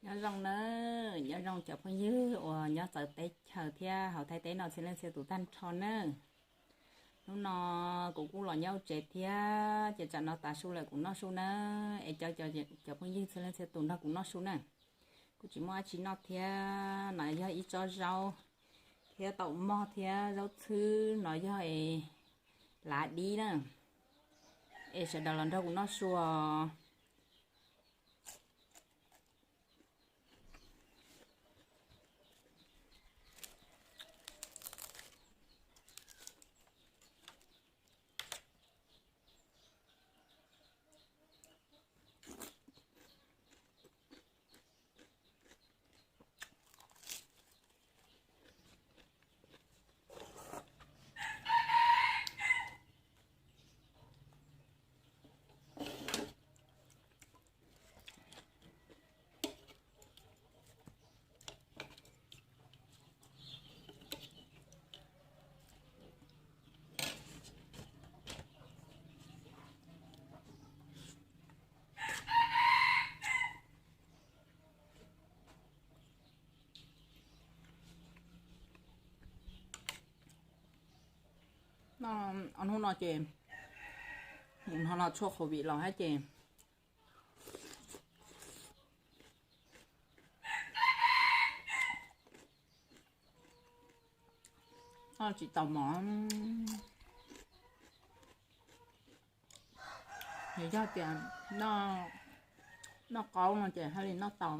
Nyob zoo nawb, nyob zoo cov phooj ywg uas nyob txawv teb chaws thiab hauv Thaib teb no txhia leej txhia tus tag nrho nawb. Hnub no kuv kuj los nyob tsev thiab ces tsam no tav su lawm kuv noj su nawb, es cov, cov phooj ywg txhia leej txhia tus nrog kuv noj su nawb. Kuj tsis muaj dab tsi noj thiab, no yog ib tsob zaub thiab taum mog thiab zaub txhwb, no yog lav dib na. Es sawv daws los nrog kuv noj su os. Hnub no ces mus no los tshuaj covid los hab ces noj tsis tau mov. Yog tias noj qaub no ces haj li noj tau.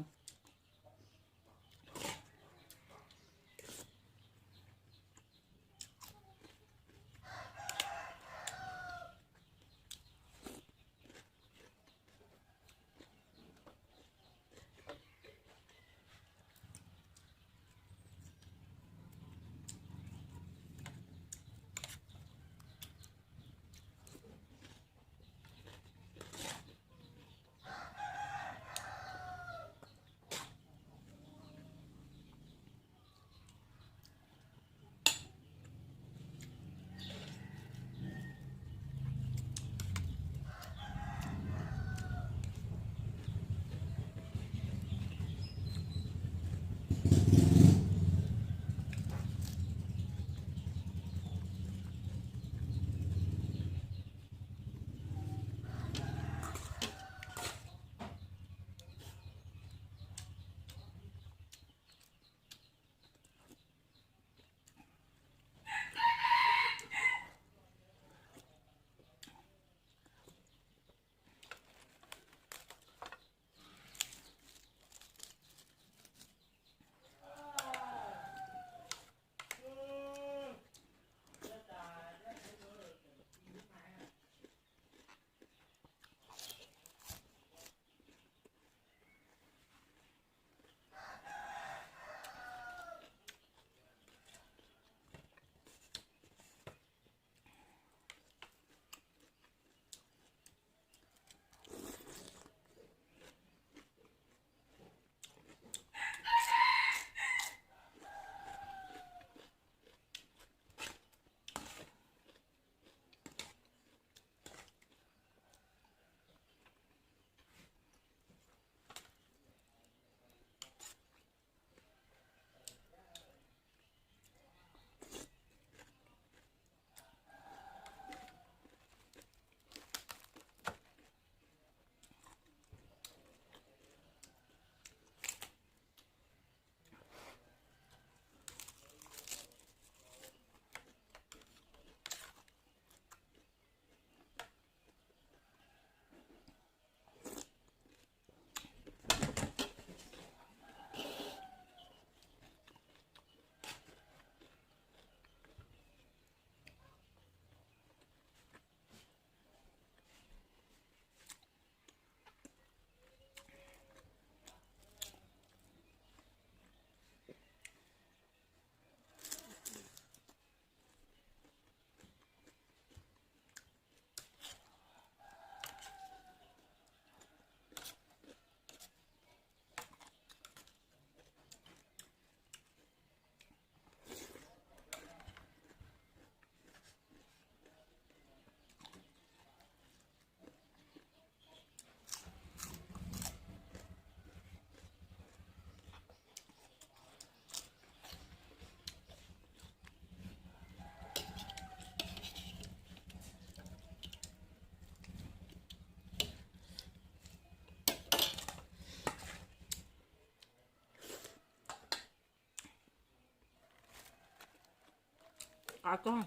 Qab kawg,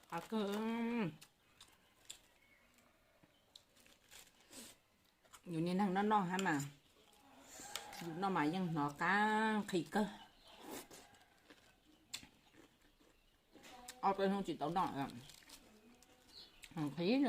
qab kawg. Yus niag neeg noj noj hab mas, yus noj mas yeej hnov qab nqhis kawg. Ob peb hnub tsis tau noj, nqhis.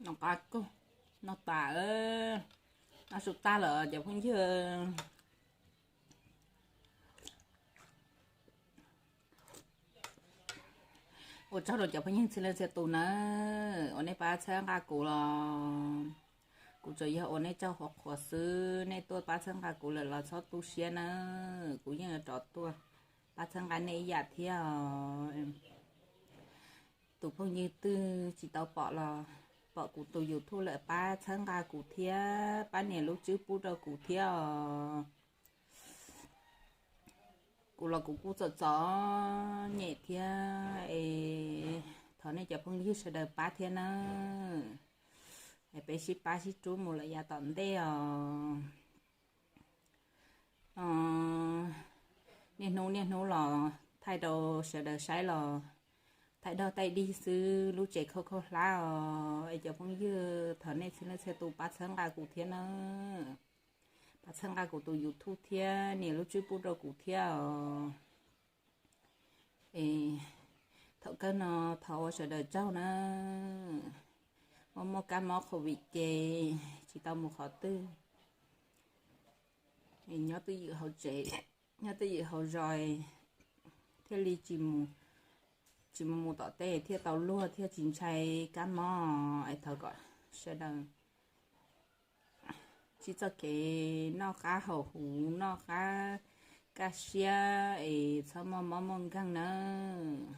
Noj qab kawg, noj tas, noj su tag lawm cov phooj ywg. Ua tsaug rau cov phooj ywg txhia leej txhia tus nawb uas nej pab txhawb nqa kuv los. Kuv tsuas yog ua nej tsaug qhuav qhuav xwb, nej tuaj pab txhawb nqa kuv lawm los txhob tu siab nawb, kuv yeej yuav rov tuaj pab txhawb nqa nej ib yam thiab os. Tus phooj ywg twg tsis tau pom los pom kuv tus YouTube lawm pab txhawb nqa kuv thiab, pab nias lub tswb pub rau kuv thiab os. Kuv los kuv kuj txom txom nyem thiab es thov nej cov phooj ywg sawv daws pab thiab nawb. Es peb sib pab sib rub mus lawm yav tom ntej os. Niaj hnub niaj hnub los thaij rau sawv daws saib los thaij dog thaij dig xwb, lub tsev khaub khaub hlab os. Es cov phooj ywg thov nej txhia leej txhia tus pab txhawb nqa kuv thiab nawb. Pab txhawb nqa kuv tus YouTube thiab nias lub tswb pub rau kuv thiab os. Es thaum kawg no thov ua sawv daws tsaug nawb. Muaj muaj kab mob covid ces tsis tau mus qhov twg, nyob twj ywm hauv tsev, nyob twj ywm hauv zos thiaj li tsis mus, tsis mus mus tom tej thiaj tau luag thiaj tsis ntshai kab mob. Es thov kom sawv daws sib txoj kev noj qab haus huv, noj qab kaj siab es txhob muaj mob muaj nkeeg nawb.